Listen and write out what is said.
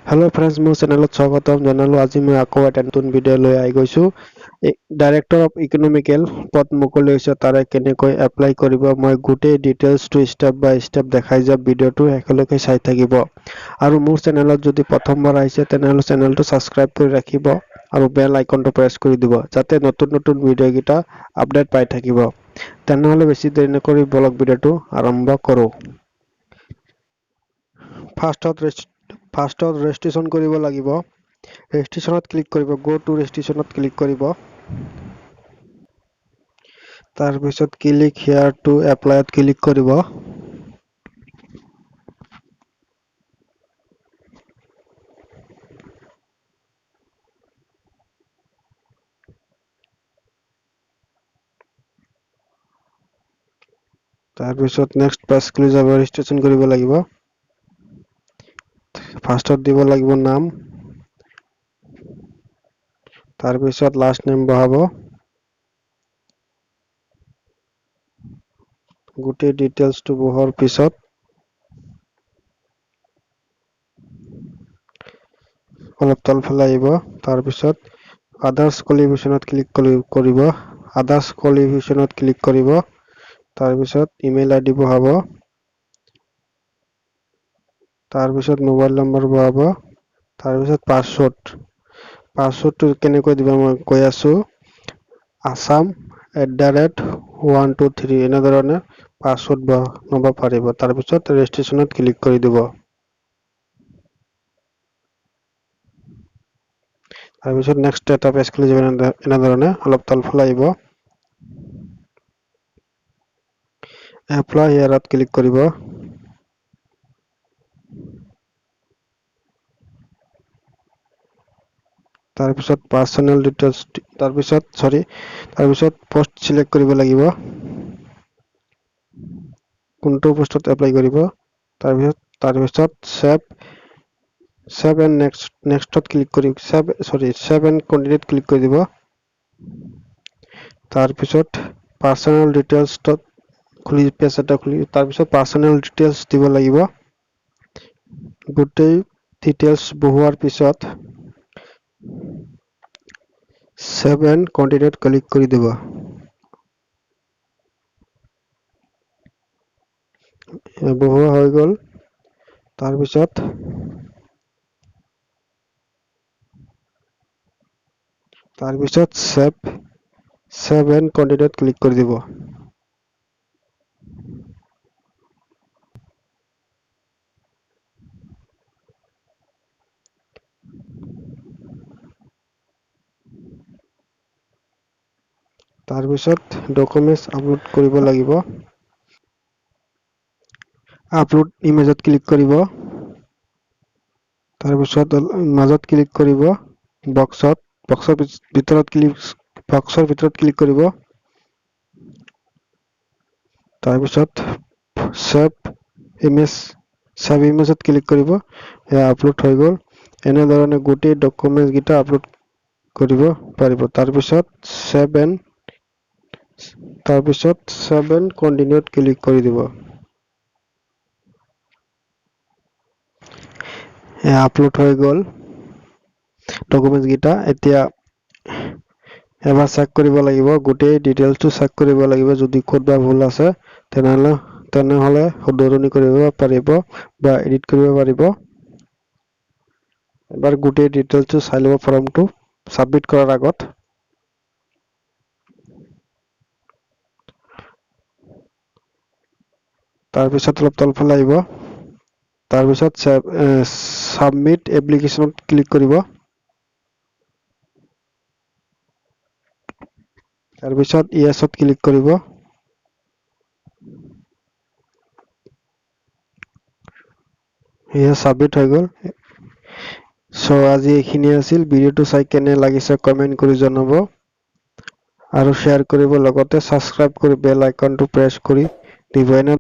Hello' friends, মোৰ চেনেলত স্বাগতম জনালোঁ। আজি মই আকৌ এটা নতুন ভিডিঅ' লৈ আহি গৈছোঁ। ডাইৰেক্টৰ অফ ইকনমিকেল পদ মুকলি হৈছে, তাৰে কেনেকৈ এপ্লাই কৰিব মই গোটেই ডিটেইলছটো ষ্টেপ বাই ষ্টেপ দেখাই যাম। ভিডিঅ'টো শেষলৈকে চাই থাকিব আৰু মোৰ চেনেলত যদি প্ৰথমবাৰ আহিছে, তেনেহ'লে চেনেলটো ছাবস্ক্ৰাইব কৰি ৰাখিব আৰু বেল আইকনটো প্ৰেছ কৰি দিব, যাতে নতুন নতুন ভিডিঅ'কেইটা আপডেট পাই থাকিব। তেনেহ'লে বেছি দেৰি নকৰি বলক, ভিডিঅ'টো আৰম্ভ কৰোঁ। ফাৰ্ষ্টত ৰেজিষ্ট্ৰেশ্যন কৰিব লাগিব। ৰেজিষ্ট্ৰেশ্যনত ক্লিক কৰিব, গ' টু ৰেজিষ্ট্ৰেশ্যনত ক্লিক কৰিব। তাৰপিছত ক্লিক here two এপ্লাইত ক্লিক কৰিব। তাৰপিছত নেক্সট পেজ খুলি যাব। ৰেজিষ্ট্ৰেশ্যন কৰিব লাগিব। ফাৰ্ষ্টত দিব লাগিব নাম, তাৰপিছত লাষ্ট নেম বহাব। গোটেই ডিটেইলছটো বহোৱাৰ পিছত অলপ তলফালে আহিব। তাৰপিছত আদাৰ্ছ কোৱালিফিকেশ্যনত ক্লিক কৰিব। আদাৰ্ছ কোৱালিফিকেশ্যনত ক্লিক কৰিব। তাৰপিছত ইমেইল আই ডি বহাব। তাৰপিছত মোবাইল নম্বৰ বহাব। তাৰপিছত পাছৱৰ্ড। পাছৱৰ্ডটো কেনেকৈ দিব মই কৈ আছোঁ। Assam@123 এনেধৰণে পাছৱৰ্ড বনাব পাৰিব। তাৰপিছত ৰেজিষ্ট্ৰেশ্যনত ক্লিক কৰি দিব। তাৰপিছত নেক্সট এটা পেজ খুলি যাব। এনেধৰণে অলপ তলফালে আহিব। এপ্লাই হিয়াৰত ক্লিক কৰিব। তাৰপিছত পাৰ্চনেল ডিটেইলছ, তাৰপিছত চৰি, তাৰপিছত পষ্ট চিলেক্ট কৰিব লাগিব, কোনটো পোষ্টত এপ্লাই কৰিব। তাৰপিছত ছেভ এণ্ড নেক্সটত ক্লিক কৰি ছেভ, চৰি, ছেভ এণ্ড কণ্টিনিউত ক্লিক কৰি দিব। তাৰপিছত পাৰ্চনেল ডিটেইলছত খুলি পেজ এটা খুলি তাৰপিছত পাৰ্চনেল ডিটেইলছ দিব লাগিব। গোটেই ডিটেইলছ বহোৱাৰ পিছত ছেভ এণ্ড কণ্টিনিউত ক্লিক কৰি দিব। বহোৱা হৈ গ'ল। তাৰপিছত ছেভ এণ্ড কণ্টিনিউত ক্লিক কৰি দিব। তাৰপিছত ডকুমেণ্টছ আপলোড কৰিব লাগিব। আপলোড ইমেজত ক্লিক কৰিব। তাৰপিছত মাজত ক্লিক কৰিব, বক্সত, বক্সৰ ভিতৰত ক্লিক, বক্সৰ ভিতৰত ক্লিক কৰিব। তাৰপিছত ছেভ ইমেজত ক্লিক কৰিব। এয়া আপলোড হৈ গ'ল। এনেধৰণে গোটেই ডকুমেণ্টছকেইটা আপলোড কৰিব পাৰিব। তাৰপিছত ছেভ এণ্ড কণ্টিনিউত ক্লিক কৰি দিব। এয়া আপলোড হৈ গ'ল ডকুমেণ্টছকেইটা। এতিয়া এবাৰ চেক কৰিব লাগিব, গোটেই ডিটেইলছটো চেক কৰিব লাগিব। যদি ক'তবা ভুল আছে, তেনেহ'লে শুধৰণি কৰিব পাৰিব বা এডিট কৰিব পাৰিব। এবাৰ গোটেই ডিটেইলছটো চাই ল'ব ফৰ্মটো ছাবমিট কৰাৰ আগত। তাৰপিছত অলপ তলফালে আহিব। তাৰপিছত ছাবমিট এপ্লিকেশ্যনত ক্লিক কৰিব। তাৰপিছত ইয়েছত ক্লিক কৰিব। এয়া ছাবমিট হৈ গ'ল। আজি এইখিনিয়ে আছিল। ভিডিঅ'টো চাই কেনে লাগিছে কমেণ্ট কৰি জনাব আৰু শ্বেয়াৰ কৰিব, লগতে ছাবস্ক্ৰাইব কৰি বেল আইকনটো প্ৰেছ কৰি দিব। এনে